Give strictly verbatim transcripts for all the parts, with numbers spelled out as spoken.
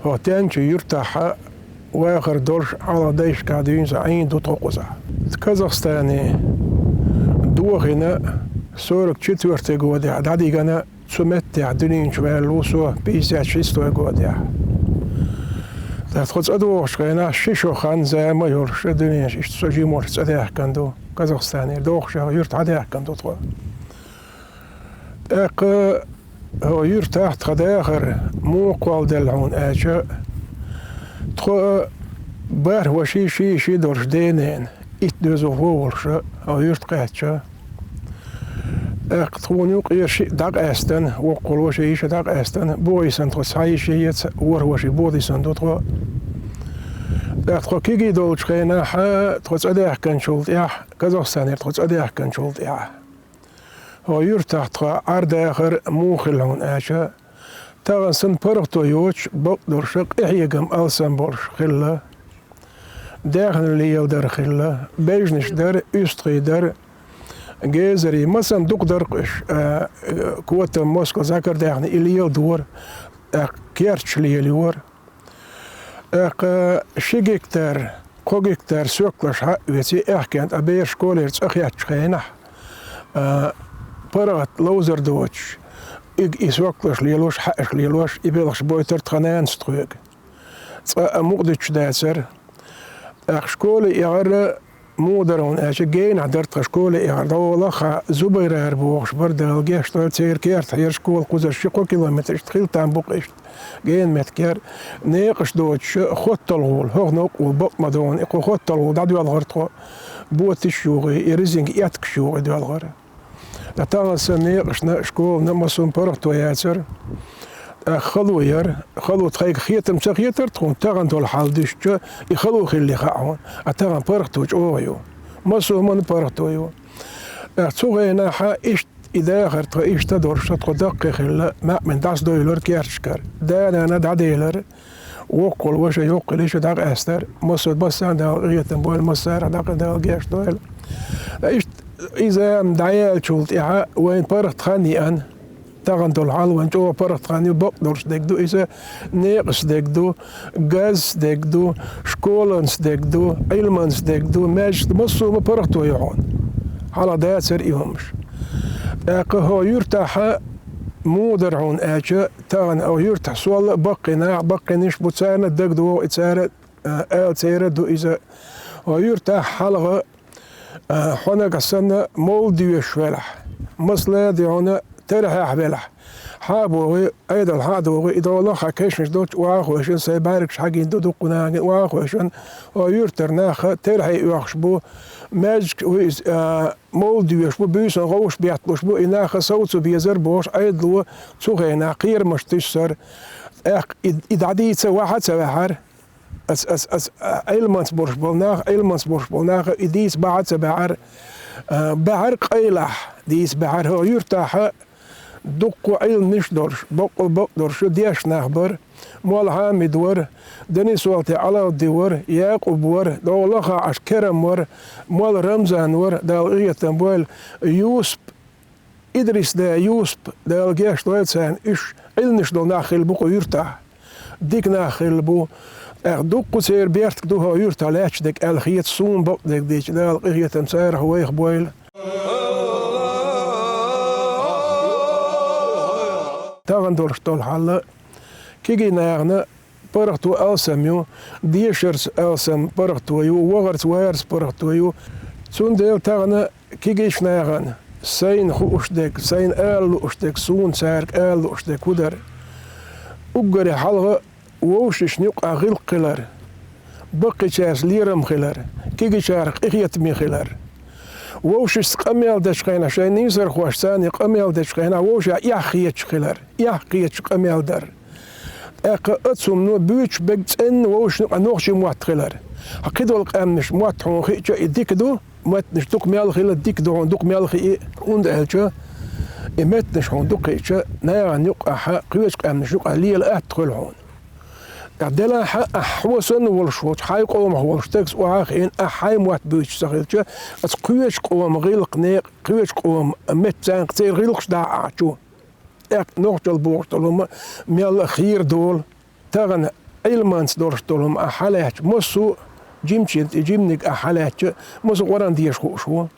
ХӀокху Тенчи юьртахь вахар долуш хьалха дайшкахь дуьйна сан Ӏийна ду тхо кхузахь. Казахстане дохийна сорок четвёртый годехь дӀадигана, цу меттехь дуьнен чу ваьлла ву со пятьдесят шестой годехь. Ткъа тхо цӀа догӀучу хенахь ши шо хан зама йолуш дуьнен чу, иштта со жимачу цӀа даьхкина ду, Казахстанера догӀучу юьртахь даьхкина ду тхо. ТӀаккха хӀокху юьртахь тхан дахар муха кхолладелла хьуна аьлча, тхо бархӀ ваша, ши йиша долуш ден-ненан итт доьзалхо а волуш хӀокху юьрта кхаьчча, тӀаккха тхуна юкъера шиъ дӀакъаьстина, воккхалла ваша, йиша дӀакъаьстина, бохийсина тхо цхьа йиша, ворхӀ ваша, бохийсина ду тхо. ТӀаккха тхо кегий долчу хенахь, тхо цӀа даьхкинчул тӀаьхьа, Казахстанера тхо цӀа даьхкинчул тӀаьхьа, хӀокху юьртахь тхан Ӏар-дахар муха хилла хьуна аьлча, тахана санна паргӀато йоцуш, бакъдолуш, къинхьегам алсам болуш хилла. Даьхни леладар хилла, бежнаш дара, уьстагӀий дара, гезарий, масанна дукха дара-кх уьш, а, котам, москал, закар даьхни и леладора, тӀаккха керташ лелайора. ТӀаккха ши гектар, кхо гектар соьклуш хьа а оьций, аьхкенна тӀе бераш школера цӀа хецначу хенахь, а, паргӀат ловзар доцуш, и, и соьклуш лелош, хьаъаш лелош, и белхаш бойтура тхан нанас тхоьга. Цкъа а мукъадуьтуш дацара. ТӀаккха школе эхар муха дара хьуна аьлча, генахь дара тхан школе эхар. ДӀогӀалаххьа Зубайрара бохуш бара, Дала гечдойла, церан кертахь яра школа, кхузара ши-кхо километр иштта хилла там бу-кх иштта. Генан меттигера некъаш доцуш, хотталгӀула, хӀокху новкъахула бакъ ма ду хьуна, и кху хотталгӀула дӀадоьлхура тхо, боташ юхий, и резинка эткаш юхий доьлхура. Ткъа тахана санна некъашна, школана массо а паргӀато яцара. ТӀаккха хало яра, хало тхайга хетам ца хетара тхуна, тахана долу хьал дуьстича, и хало хилла хаьа хьуна, а тахана паргӀато чӀогӀа ю. Массо а паргӀато ю. ТӀаккха цу хенахь иштта и дахар тхан иштта долуш, со тхо даккхий хилла, маьӀмина дӀасадойлура керташкара. Да-нана дӀаделира, воккхалла ваша, йоккхалла йиша дӀакъаьстара, массо а, массарна Дала къинхетам бойла, массарах дӀакъа Дала гечдойла. Иштта иза дӀаяьллачул тӀаьхьа вайн паргӀат хан еана, тахана долу хьал вайн чӀогӀа паргӀат хан ю, бакъдолуш дерг ду иза, некъаца дерг ду, газца дерг ду, школанца дерг ду, Ӏилманца дерг ду, маьждигца, массо а паргӀато ю хьуна. Хьалха дацара и хӀумаш. ТӀаккха хӀокху юьртахь муха дара хьуна аьлча, тахана хӀокху юьртахь сол а баккхий нах, баккхийнаш бу, царна а дагадогӀу и, цара, а, ала церан а ду иза. ХӀокху юьртахь хьалха, а, хьо нагахь санна мовлид доьшуш велахь, масала а ди хьуна, терхьехь велахь, хьа а богӀий, Ӏедал хьа а догӀий, и дӀогӀалаххьа кешнаш долчу охьа а хевшина, сайн бӀаьргаш хьагийна ду дуккха нахана, охьа а хевшина, хӀокху юьртара нах терхье оьхуш бу, маьждиг ву иза, а, мовлид доьшуш бу, буьйсанна гӀовш бетталуш бу, и нах совца безара бохуш, Ӏедало цу хенахь кхерамаш туьссура. ТӀаккха и, и дӀадийца вахьа а ца ваьхьара. Ас, ас, ас, а, Ӏилманца болуш болу нах, Ӏилманца болуш болу нах и дийца бахьа а ца баьхьара, а, баьхьара къайлахь, дийца баьхьара. ХӀокху юьртахь дуккха Ӏилманаш долуш, бакъо бакъдолуш дешна нах бара, Молла Хьамид вара, Денисолтин Ӏалавди вара, Якъуб вара, дӀогӀалаххьа Ӏаш Керам вара, Молла Рамзан вара, Дала къинхетам бойла, Юсуп, Идрис да, Юсуп, Дала гечдойла царна, уьш Ӏилманаш долу нах хилла бу кху юьртахь. Дика нах хилла бу. ТӀаккха дуккха церан бертиг ду хӀокху юьртахь лаьтташ дерг аьлла хета суна, бакъдерг дийцича, Дала къинхетам царах вайх бойла. Тахана долуш долу хьал а, кегий нахана паргӀато алсам ю, дешарца алсам паргӀато ю, вахарца, варца паргӀато ю. Цундела тахана кегийчу нахана сайна хууш дерг, сайна ала лууш дерг, суна цаьрга ала лууш дерг хӀун дара? Уггаре хьалха вовшашна юкъахь гӀиллакх хилар, баккхийчаьрца лерам хилар, кегийчарах къинхетаме хилар. Вовшашца къамел дечу хенахь, шайн нийсархошца царна къамел дечу хенахь, вовшех эхь хеташ хилар, эхь кхеташ къамел дар. ТӀаккха а цунна буьйцуш берг цӀена вовшашна юкъахь нохчийн мотт хилар. Хьан кхидолу къаьмнаш мотт хьуна хиъча, и дика ду, меттанаш дукха мел хила дика ду хьуна, дукха мел хиъ, хӀунда аьлча и меттанаш хьуна дукха хиъча, нахана юкъахь, кхечу къаьмнаш юкъахь лела атта хуьлу хьуна. ТӀаккха делахь а, ахь хьо санна волуш волчу, хьайн къомах волуш стагца охьа а хиъна, ахь хьайн мотт буьйцуш ца хилча, аса кхечу къоман гӀиллакх, некъ, кхечу къоман меттан церан гӀиллакхаш дахьа ахь чу. ТӀаккха нохчалла бохуш долу хӀума мелла а хийра долу. Тахана Ӏилманца долуш долу хӀума ахь хьалаьцча, массо а жимачийн тӀе жиманиг ахь хьалаьцча, массо а Къуръан деша хууш ву.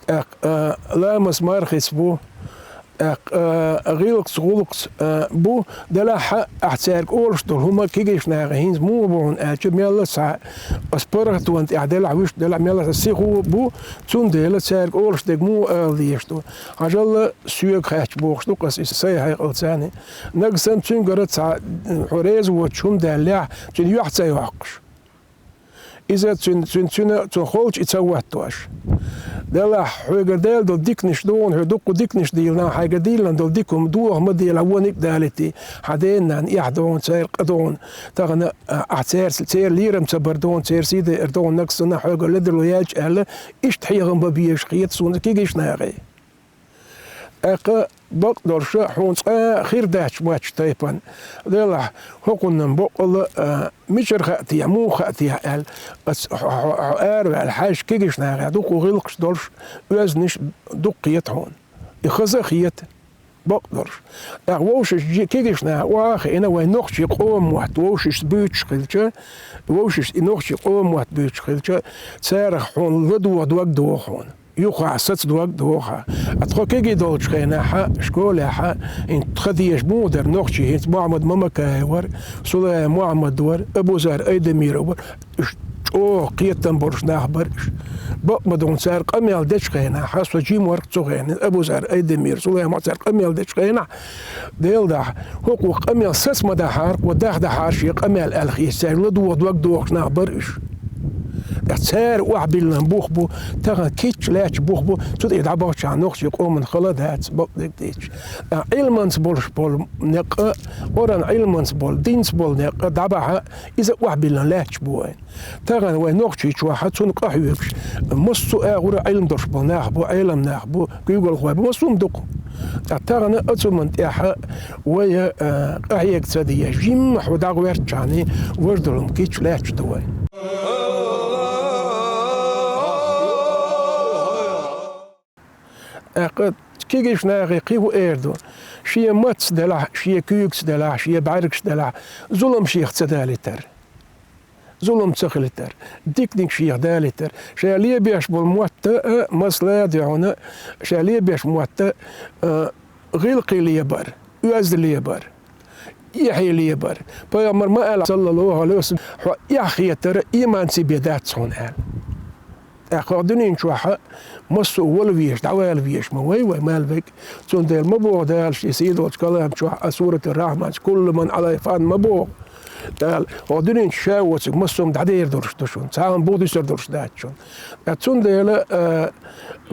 ТӀаккха, а, ламаз, мархица бу. ТӀаккха, а, гӀиллакхца, гӀуллакхца, а, бу. Делахь а, ахь цаьрга олуш долу хӀума кегийчу нахе хӀинца муха бу хьуна аьлча, мелла а цхьа аса паргӀатонан тӀехь делахь, вуьшта делахь, мелла а цхьа сихо бу, цундела цаьрга олуш дерг муха ала дезаш ду. Хьажал, соьга хаьттича бохуш ду-кх ас иза сайн хьекъалца. Нагахь санна цуьнгара цхьа хьо реза воцуш хӀума даьллехь, цуьнан юьхь ца йоккхуш. Иза цуьнан, цуьнан, цуьнан, цунна холчу и ца хӀоттош. Делахь, хьоьгара Дала долу диканаш ду хьуна, хьоьга дуккха диканаш дийлина, хьайгара дийлина долу дика хӀума доха ма делахь, вониг а далийта. Хьан ден-ненан эхь ду хьуна, церан къа ду хьуна. Тахана, а, ахь церан, церан лерам ца бар ду хьуна, церан сий декъар ду хьуна, нагахь санна хьоьгара ледарло яьлча аьлла, иштта хьехам бан безаш хета суна кегийчу нахе. ТӀаккха бакъдолуш хьуна цкъа а хир дац моьттучу тайпана. Делахь, хӀокхунна боккъала, а, мичара хаьа техьа, муха хаьа техьа аьлла, аса хьо, хьо, хьо араваьлла хьаьжча, кегийчу нахе дукха гӀиллакхаш долуш, оьзданаш дукха хета хьуна. И хаза а хета, бакъдолуш. ТӀаккха вовшашца кегийчу наха охьа а хиъна, вайн нохчийн къоман мотт вовшашца буьйцуш хилча, вовшашца и нохчийн къоман мотт буьйцуш хилча, царах хьуна ладогӀа дог догӀу хьуна. Юха саца дог догӀу хьан. Ткъа тхо кегий долчу хенахь, школехь, хӀинца тхан деша муха дара нохчий, хӀинца Мухьаммад Мамакаев вара, Сулай-Мухьаммад вара, Абузар Айдамиров вара. Уьш чӀогӀа кхетам болуш нах бара уьш. Бакъ ма ду хьуна, цара къамел дечу хенахь, со жима вара-кх цу хенахь, Абузар Айдамир, Сулай-Мухьаммад цара къамел дечу хенахь, Делан дуьхьа, хӀокхо къамел саца ма дахьара-кх, даха дахьара шен къамел аьлла хеташ, цаьрга ладогӀа дог догӀуш нах бара уьш. Ткъа цара охьабиллина бух бу, тахана кийча лаьтташ бух бу, цу тӀе дӀабахчахьана нохчийн къоман хала дац, бакъдерг дийцича. Ткъа Ӏилманца болуш болу некъ а, Къуръан Ӏилманца болу, динца болу некъ а дӀабахьа, иза охьабиллина лаьтташ бу вайн. Тахана вайн Нохчийчохь цунна къахьоьгуш, массо а агӀора Ӏилма долуш болу нах бу, Ӏелам нах бу, куьйгалхой бу, массо а ду-кх. Ткъа тахана а цу хӀуманна тӀехь вай, а, къахьега ца дезаш, жимма хьо дӀагӀертачхьана, важа долу хӀума кийча лаьтташ ду вайн. ТӀаккха кегийчу нахе кхин хӀун эр ду? Шен маттаца делахь, шен куьйгаца делахь, шен бӀаьргаш делахь, зулам шех ца далийтар. Зулам ца хилийтар. Диканиг шех далийтар. Ша лебеш болу мотт а, масала а дуьхьал, ша лебеш мотт а, гӀиллакхе лебар, оьзда лебар, эхье лебар. Пайхамар ма аьлла, саллаллаху Ӏалайхи ва саллам, хьо эхь хетар иман цӀа бен дац хьуна аьлла. ТӀаккха хӀокху дуьнен чохь массо а вала везаш, дӀавала везаш ма вай вай мел верг. Цундела ма боху Дала шен сийдолчу калам чохь, а, Суратул-Рахьман чу: «Куллу ман Ӏалайхьа фан», ма боху Дала. ХӀокху дуьнен чу ша воцург массо а дӀадер долуш ду шуна, цхьа а бух дуьсур долуш дац шуна. Ткъа цундела, а,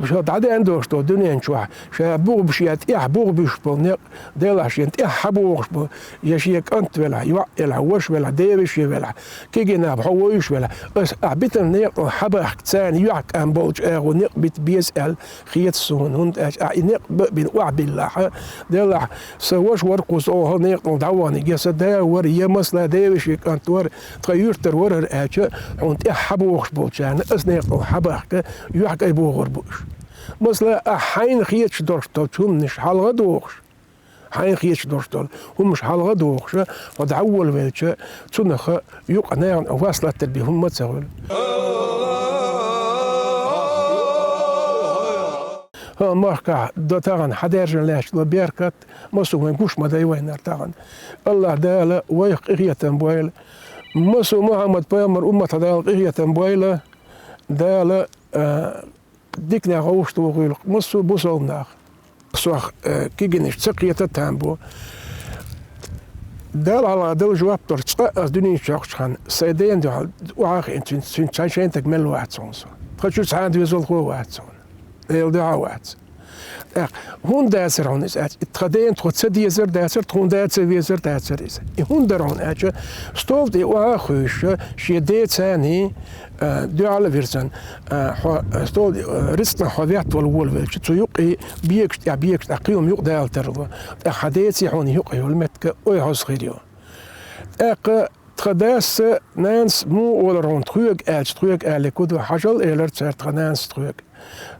ша дӀаден долуш долу дуьнен чохь, ша бух буьш, я тӀехь бух буьш болу некъ, делахь шен тӀехь хьан бохуш бу, я шен кӀант велахь, йоӀ елахь, ваша велахь, деваша велахь, кегий нах бу, хьо вовзаш велахь, аса ахь битина некъа хьан бахка, царна юьхькӀам болчу агӀор некъ бита беза аьлла хета суна, хӀунда аьлча ахь и некъ бина охьабиллахь, делахь, сан ваша вара кхуза оха некъа дӀаваханиг, я сан да вара, я масала деваша кӀант вара, тхан юьртара вара хӀара аьлча, хьуна тӀехь хьан бохуш болчарна аса некъа хьан бахка, юьхькӀай бохур бу уьш. Масала, ахь хьайна хеташ долуш долчу хӀуманаш хьалха а дохуш, хьайна хеташ долуш долу хӀуманаш хьалха а дохуш, хьо дӀаволавелча, цунах юкъа нахана вас латтар бен хӀума ма ца хуьлу. ХӀан, махкахь до тахана хьан даьржина лаьтташ долу беркат, массо а вайн гуш ма дай вайнара тахана. АллахӀ Дала вайх къинхетам бойла, массо а Мухьаммад-пайхамар умматах Дала къинхетам бойла, Дала, а, диканехь вовшахтохийла массо а бусалба нах. Сох, э, кегийнаш ца кхета а там бу. Далла хьалха дала жоп долуш, цкъа а аса дуьнен чу йоккхучу хенахь, сайн дена дуьхьал охьа а хиъна, цуьнца, цуьнца шайн-шайн стаг мел вац хьуна со. Тхан чуьра цхьа а доьзалхо а вац хьуна. Делан дуьхьа а вац. ТӀаккха хӀунда дацар хьуна иза аьлча, и тхан дена тхо ца дезар дацар, тхуна да ца везар дацар иза. И хӀунда дара хьуна аьлча, стол тӀе охьа а хуьйшуш, шен ден царний, а, дуьхьал а вирзан, а, хьо, а, стол, а, рицкъанах хьо веттавала волавелча, цу юкъе бегаш тӀехь, бегаш тӀехь кхин хӀума юкъе дала тарло. ТӀаккха хьан деций хьуна юкъе йолу меттиг ойхьаза хир ю. ТӀаккха тхан дас а, нанас а муха олура хьуна тхоьга аьлча, тхоьга аьлларг хӀун ду, хьажал, элира цара тхан нанас тхоьга.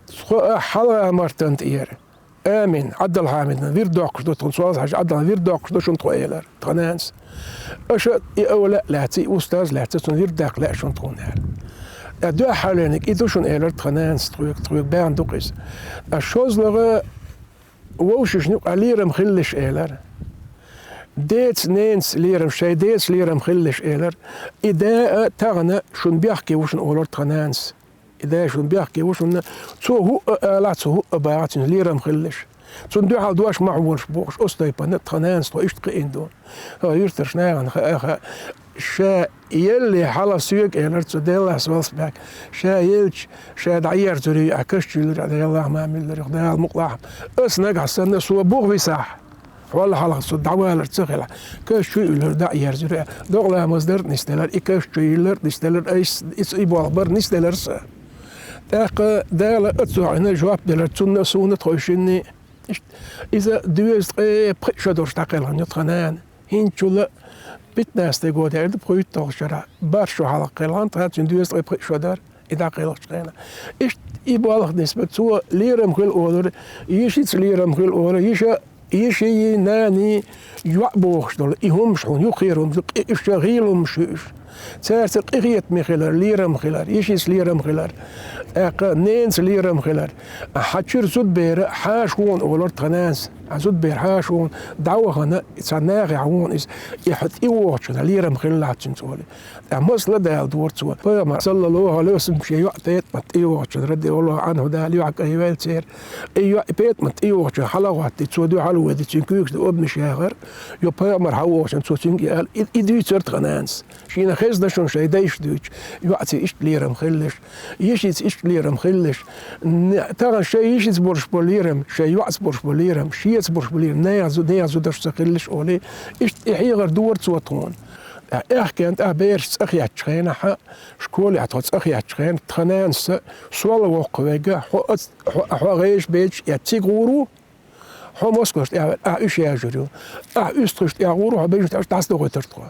Тхо а Хьалха-Мартан тӀера, Амин Ӏабдулхьамидна вирд доккхуш ду тхуна, Солхьажа Ӏабдулхьамидна вирд доккхуш ду шуна тхо, элира тхан нанас. Аша и эвлаъ лаьцна, и устаз лаьцна, цунна вирд даккха лаьа шуна тхуна, аьлла. Ткъа дуьххьарлерниг и ду шуна, элира тхан нанас тхоьга, тхоьга баьхна ду-кх иза. Ткъа шозлагӀа вовшашна юкъахь лерам хилалаш, элира. Деца, ненаца лерам, шайн деца лерам хилалаш, элира. И да а тахана шуна бехке ву шуна, олура тхан нанас. И да шуна бехке ву шуна, цо хӀуъа а алахь, цо хӀуъа а бахахь, цуьнца лерам хилалаш. Цунна дуьхьал дош ма хьолаш бохуш, оцу тайпана тхан нанас тхо иштта кхиийна ду. ХӀара юьртарчу нахана хаа, хаа, ша елла хьалха соьга, элира цо, Деллахь, Солсбек, ша елча, ша дӀаерзур ю, ахь каш чу йиллира, Деллахь, ма миллара, Дала мукъалахь. Ас нагахь санна, со буха висахь, хьол хьалха со дӀавалар ца хилахь, каш чу йиллира, дӀаерзур ю. Докъа ламаз дар а нисделира, и каш чу йиллар а нисделира, айс, и, и болх бар а нисделира сан. ТӀаккха Дала а цу хьуна жоп делира цунна а, суна а, тхойшинна а. Иштта, иза доьзткъе пхи шо долуш дӀакхелхина ю тхан нана. ХӀинцачул а, пятнадцатый год аьлла ду, пхуьйтталгӀачу шарахь, бархӀ шо хьалха кхелхина, тхан цуьнан доьзткъе пхи шо дара и дӀакхелхачу хенахь. Иштта и болх нисбира, цо лерам хила олура, йишица лерам хила олура, йиша, йиший, наний йоӀ бохуш долу и хӀумаш хьуна юххера хӀумаш ду, къи-, уьш гӀийла хӀумаш ю уьш. Цаьрца къинхетаме хилар, лерам хилар, йишица лерам хилар, тӀаккха ненаца лерам хилар. Хьан чуьра зудбера хьаша ву хьуна, олура тхан нанас. Хьан зудбер хьаша ву хьуна, дӀавахана, цхьана нахехь ву хьуна иза, и хьо тӀевогӀучу хенахь лерам хилалахь цуьнца, олий. Ткъа масала Дала дора цо. Пайхамар, саллаллаху Ӏалайхи ва саллам, шен йоӀ ПетӀамат тӀевогӀучу хенахь, радияллаху Ӏанху, Дала юьхь кӀайвелла церан. И йоӀ ПетӀамат тӀевогӀучу хенахь хьалавоттий, цо дуьхьал а воьдий, цуьнан куьйгаш дан обмаш яхара, йо, пайхамар хьавогӀучу хенахь цо цуьнга и аьлла, и, и дуьйцура тхан нанас. Шена хезна шуна шайн дайша дуьйцуш, йоӀца иштта лерам хилалаш, йишица иштта лерам хилалаш. Н-, тахана шайн йишица болуш болу лерам, шайн йоӀца болуш болу лерам, шеца болуш болу лерам, нехан зу-, нехан зударшца хилалаш, олий, иштта и хьехар дора цо тхуна. Аьхкенна тӀехь бераш цӀа хеттачу хенахь, школехь тхо цӀа хеттачу хенахь, тхан нанас, сол воккхаве, хьо ац-, хьо, хьо гӀежаш бейташ эцна цига гӀур ву, хьо Москваш тӀехь ваьлла, ахь уьш яжур ю. Ахь уьстагӀаш тӀехь гӀур ву, хьо бежнаш тӀехь дӀасадохуьйтура тхо.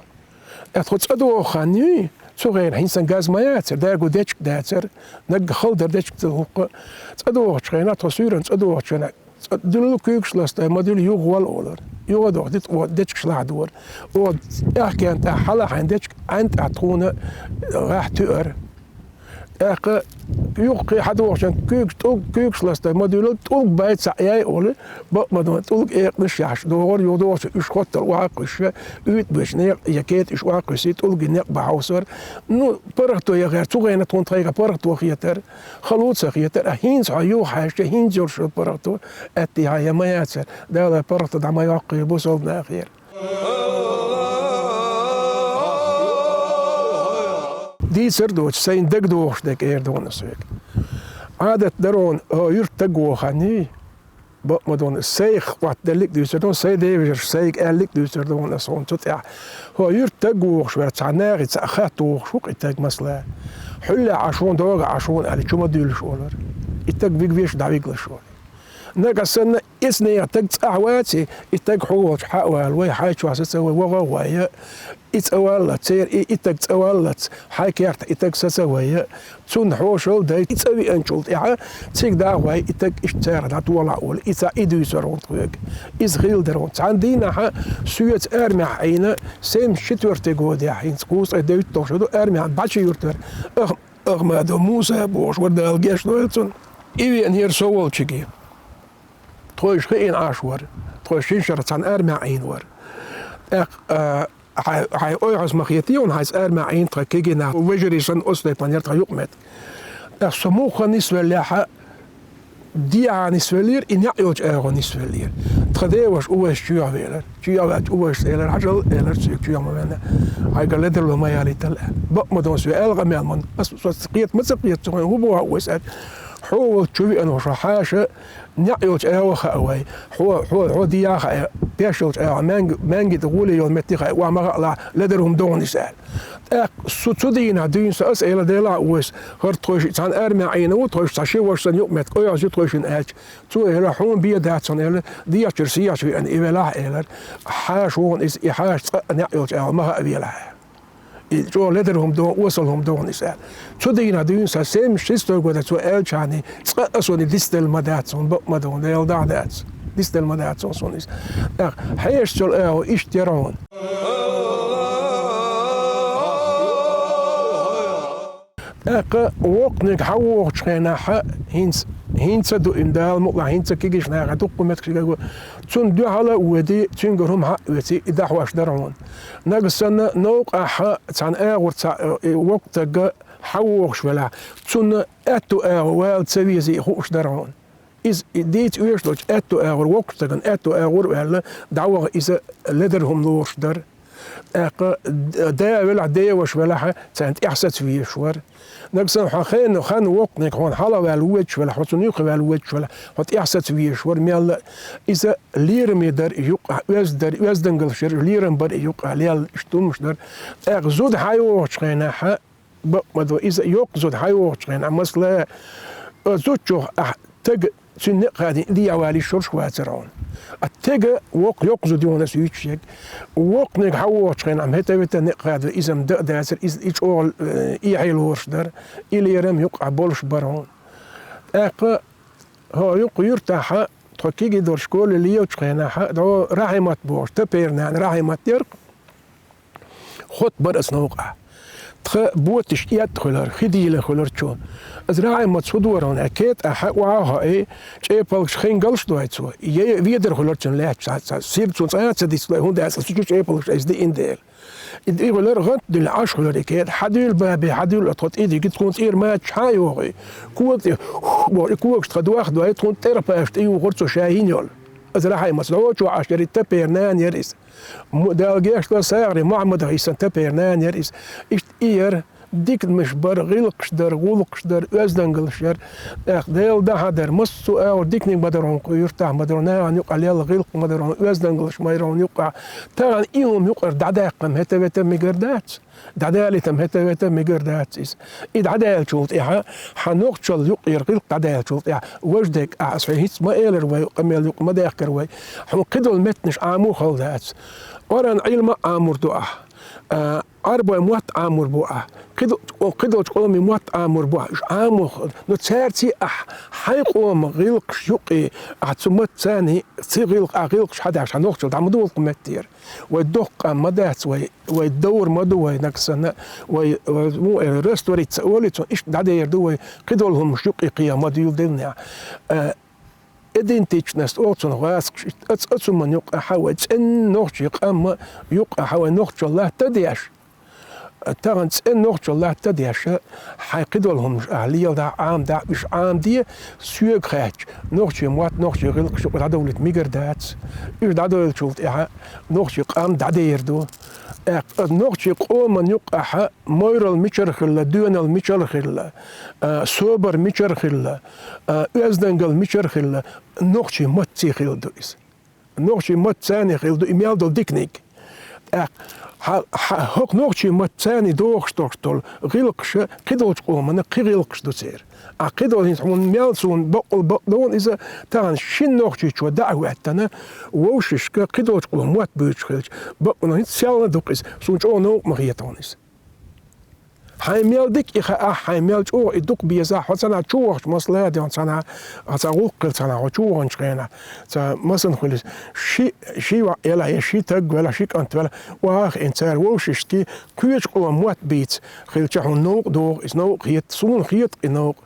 Ткъа тхо цӀа догӀу хан юй, цу хенахь хӀинца газ ма яцара, даго дечиг дацара, наггахь хала дара дечиг ца хӀутту. ЦӀа догӀучу хенахь, тхо суьйранна цӀа догӀучу хенахь, цӀа дуьллу, куьйгаш ластой, ма дуьллу, юха вала олура. Юха а дохуьйту, оха дечигаш лахьадора. Оха аьхкенна тӀехь хьалахьийна дечиг Ӏаьнна тӀехь тхуна гӀехь туьара. ТӀаккха юха кхин хьадогӀучу хенахь куьйгаш, тӀулг, куьйгаш ластой, ма дуьллу, тӀулг бай цхьаъ яй олий, бакъ ма ду, тӀулг экъанаш яхьаш догӀура, юха догӀучу уьш хоттал охьа а кхуьссуш, уьйтӀа боьдучу некъа я кета уьш охьа а кхуьссий, тӀулгийн некъ бан хьовсара. Ну, паргӀато яхара, цу хенахь тхуна тхайгахь паргӀато хетара, хало ца хетара, а хӀинца хьо юха хьаьжча, хӀинца йолуш йолу паргӀато аьттехьа я ма яцара, Дала паргӀато дӀа ма йоккхийла бусалба нахера. Дийцар доцу, сайна дагадогӀуш дерг эр ду хьуна ас хьоьга. Ӏадат дара хьуна, хӀо юьртан стаг воханний, бакъ ма ду хьуна, сайх Ӏоттаделлиг а дуьйцур ду хьуна, сайн девежарша сайга аьллиг а дуьйцур ду хьуна ас хьуна цу тӀехь. ХӀо юьртан стаг вохуш вара, цхьа нахе цхьаъ хатта вохуш ву-кх и стаг масала. Хьуьллехь Ӏаш ву хьуна, догӀа Ӏаш ву хьуна аьлла, чу ма дуьйлалаш олура. И стаг вигвеш дӀавигалаш олура. Нагахь санна, иза нехан стаг цӀахь ваций, и стаг хьо волчу хьа а вала вай, хьайн чохь са ца вай, вогӀа а гӀой, и цӀа валлалц, церан и, и стаг цӀа валлалц, хьайн кертахь и стаг са ца вай, цунна хьошалла дай, и цӀа веанчул тӀаьхьа, цига дӀа а гӀой, и стаг иштта царах дӀатолахь олий, и цхьа и дуьйцура хьуна тхоьга. Иза хилла дара хьуна. Цхьана дийнахь соьца армехь Ӏийна, семьдесят четвёртый годехь, хӀинца кхузткъе девитталгӀа шо ду, армехь бӀаьчий юьртара, ах-, Ахмадов Муса бохуш вара, Дала гечдойла цунна. И веанера со волчуьнга. Тхойша хиъна Ӏаш вара. Тхо шина шарахь цхьана армехь Ӏийна вара. ТӀаккха, а, хьайн, хьайн ойхьаз ма хетий хьуна, хьайца армехь Ӏийна тхан кегий нах, вежарий санна, оцу тайпана яра тхан юкъаметтиг. ТӀаккха со муха нисвеллехь а, дехьа нисвеллера, и некъ йолчу агӀор нисвеллера. Тхан деваша Увайс чоьхьа велара. Чоьхьа ваьлча Увайсас элира: «Хьажал, — элира цуьнга, — чоьхьа ма венна, хьайгара ледарло ма ялийтал», — аьлла. Бакъ ма ду хьуна, со аьлла къамел ма ду. Ас, со кхета ма ца кхета цо, хьуна хӀун боху Увайс аьлча, Хьо волчу веана хьо хьаша, неӀ йолчу агӀо хаьа вай. Хьо, хьо, хьо дехьа хаьа, пеш йолчу агӀо, маьнги-, маьнги тӀе гӀоле йолу метте хаьа, охьа ма хаалахь, ледар хӀума догӀу иза аьлла. ТӀаккха со цу дийнахь дуьйна со аса эла, Делахь а вуьйса, хӀара тхойшиъ цхьана армехь Ӏийна ву, тхойшиъ цхьа ши ваша санна юкъаметтиг къоьхьуш ю тхойшинна аьлча, цо элира, хьуна бен дац хьуна элира, дехьачуьра сехьачу веана и велахь а элира, хьаша ву хьуна иза, и хьаша цкъа а неӀ йолчу агӀо ма хаьа велахь. И чӀогӀа ледар хӀума догӀу, осал хӀума догӀу иза аьлла. Цу дийнахь дуьйна сан семьдесят шестой года цо аьллачхьана, цкъа а суна дицделла ма дац хьуна, бакъ ма ду хьуна, Делан дуьхьа дац. Дицделла ма дац хьуна суна иза. ТӀаккха хьешачул агӀо иштта яра хьуна. ТӀаккха воккханиг хьан вохучу хенахь, хӀинца, хӀинца а ду и Дала мукъалахь, хӀинца кегийчу нахе дуккха меттигаш го. Цунна дуьхьал а воьдий, цуьнгара хӀума хьан а оьций, и дӀахьош дара хьуна. Нагахь санна, новкъахь цхьана агӀор цхьа, э, воккха стаг хьан вохуш велахь, цунна аьтту агӀор вала ца везий хууш дара хьуна. Иза и дийца оьшуш долчу аьтту агӀор, воккхачу стагана аьтту агӀор а ваьлла, дӀаваха иза ледар хӀума лоруш дара. ТӀаккха да велахь, деваша велахь, царна тӀаьхьа саца везаш вара. Нагахь санна хьан хенан хан воккханиг хьуна хьалха ваьлла воьдуш велахь, хьо цунна юххе ваьлла воьдуш велахь, хьо тӀаьхьа саца везаш вара мелла а. Иза лераме дара и юккъахь, оьзда дара, оьздангаллаш яра, лерам бара и юккъахь, лелла иштта хӀумаш дара. ТӀаккха зуда хьан йохучу хенахь, бакъ ма ду, иза йоккха зуда хьан йохучу хенахь, масала, а, зудчух ахь тага цуьнан некъ хадийна дехьа валийта шурш вацара хьуна. А тага воккха йоккха зуда ю хьуна аса юьйцуш ерг. Воккханиг хьан вохучу хенахь, хӀета-вета некъ хадо, иза-м дан а дацара, иза и чӀогӀа, э, эхье лоруш дара, и лерам юккъахь болуш бара хьуна. ТӀаккха хьо юккъа юьртахь, тхо кегий долуш школе лелачу хенахь, дӀо Рахьимат бохуш, Тапера нана Рахьимат яра. Хотта бара аса новкъахь. Тхан боташ эттӀа хуьлура, хи дийлина хуьлура чу. Аса Рахьимат хӀун дора хьуна аьлла, кетӀахь охьа а хоий, чӀепалгаш хингалш дой цо. Е ведар хуьлура цуьнан лаьтташ цхьа, цхьа сирд цунна цкъа а ца дицлой, хӀунда аьлча аса чу чӀепалгаш айса диъна дела. И, и хуьлура гӀант дуьллу Ӏаш хуьлура и кетӀа. Хьан дуьйла, бабе, хьан дуьйла, тхо тӀе дигира, тхуна цӀера мачаш хьан а йохуьй. Кога тӀе, хӀух, боху, и когашна тхан дох дой, тхуна тӀера паш тӀе юхура цо ша йина йолу. Аса Рахьимас лочо Ӏаш яра, и Тапера нана яра иза. М-, Дала гечдойла, сагӀаре Мухьаммадах йисина Тапера нана яра иза. Иштта и яра, диканаш бара, гӀиллакхаш дара, гӀуллакхаш дара, оьздангаллаш яра. ТӀаккха Делан дуьхьа дара, массо а агӀор диканиг ма дара хьуна кху юьртахь, ма дара хьуна нахана юкъахь, лелла гӀиллакх ма дара хьуна, оьздангаллаш ма яра хьуна юкъахь. Тахана и хӀума юкъара дӀадаьккхина хӀета-вета мегар дац. ДӀадалийтам хӀета-вета мегар дац иза. И дӀадаьллачул тӀаьхьа, хьан нохчалла юкъера гӀиллакх дӀадаьллачул тӀаьхьа, важа дерг, ахьа аса хӀинца ма элира вай, къамел юкъа ма даьхкира вай. Хьуна кхидолу меттанаш Ӏамо хала дац. Къуръан Ӏилма а Ӏамор ду ахьа. А, Ӏарбойн мотт а Ӏамор бу ахьа. Кхидо-, кхидолчу къомийн мотт а Ӏамор бу ахьа. Уьш Ӏамо хала. Но цаьрций ахьа хьайн къоман гӀиллакхаш юкъе, ахьа цу маттаца цхьаьний, цхьа гӀиллакх-, ахьа гӀиллакхаш хьан деш, хьан нохчалла дӀа ма долу кху метте яра. Вай доккха къам ма дац вай, вай довр ма ду вай, нагахь санна, вай, вай, муха элира, раствориться олий цунна, иштта дӀадер ду вай, кхидолу хӀуманаш юкъе кхин ма дуьйладелла нехь. Э, идентичность олу цунах гӀазкхаша, иштта ац-, ацуман юкъахь вай цӀена нохчийн къам юкъахь вай нохчалла латта а деш. Тахана цӀена нохчалла латта а деш, хьайн кхидолу хӀуманаш ахьа леладахь, Ӏамадахь, уьш Ӏамаде, соьга хаьттича, нохчийн мотт, нохчийн гӀиллакхаш юкъа дӀадовлийта мегар дац. Уьш дӀадовлучул тӀаьхьа нохчийн къам дӀадер ду. ТӀаккха нохчийн къоман юкъахь майралла мичара хилла, доьналла мичара хилла, а, собар мичара хилла, а, оьздангалла мичара хилла, нохчийн маттаца хилла ду иза. Нохчийн маттаца хилла ду и мел долу диканиг. ТӀаккха хьан, хьан, хӀокху нохчийн маттаца дохуш долуш долу гӀиллакхаш кхидолчу къомана кхин гӀиллакхаш ду церан. Ахьа кхидолу хӀинца хьуна мел суна бакъволу бакъ ду хьуна иза, тахана шина нохчичо дӀа а хӀоьттина, вовшашка кхидолчу къоман мотт буьйцуш хилча, бакъволу хӀинца селхана ду-кх иза, суна чӀогӀа новкъа ма хета хьуна иза. Хьайн мел дика и хаахь, хьайн мел чӀогӀа и дукха безахь, хьо цхьанхьа чу вахча, масала а де хьуна цхьанхьа, хьан цхьа гӀуллакх хилла цхьанхьа, хьо чу ваханчу хенахь, цхьа масанна хуьлу иза. Ши, ши йоӀ елахь, я ши таг велахь, ши кӀант велахь, охьа а хиъна цара вовшашкий, кхечу къоман мотт бийца хилча хьуна новкъа догӀу иза, новкъа хета, суна хета-кх и новкъа.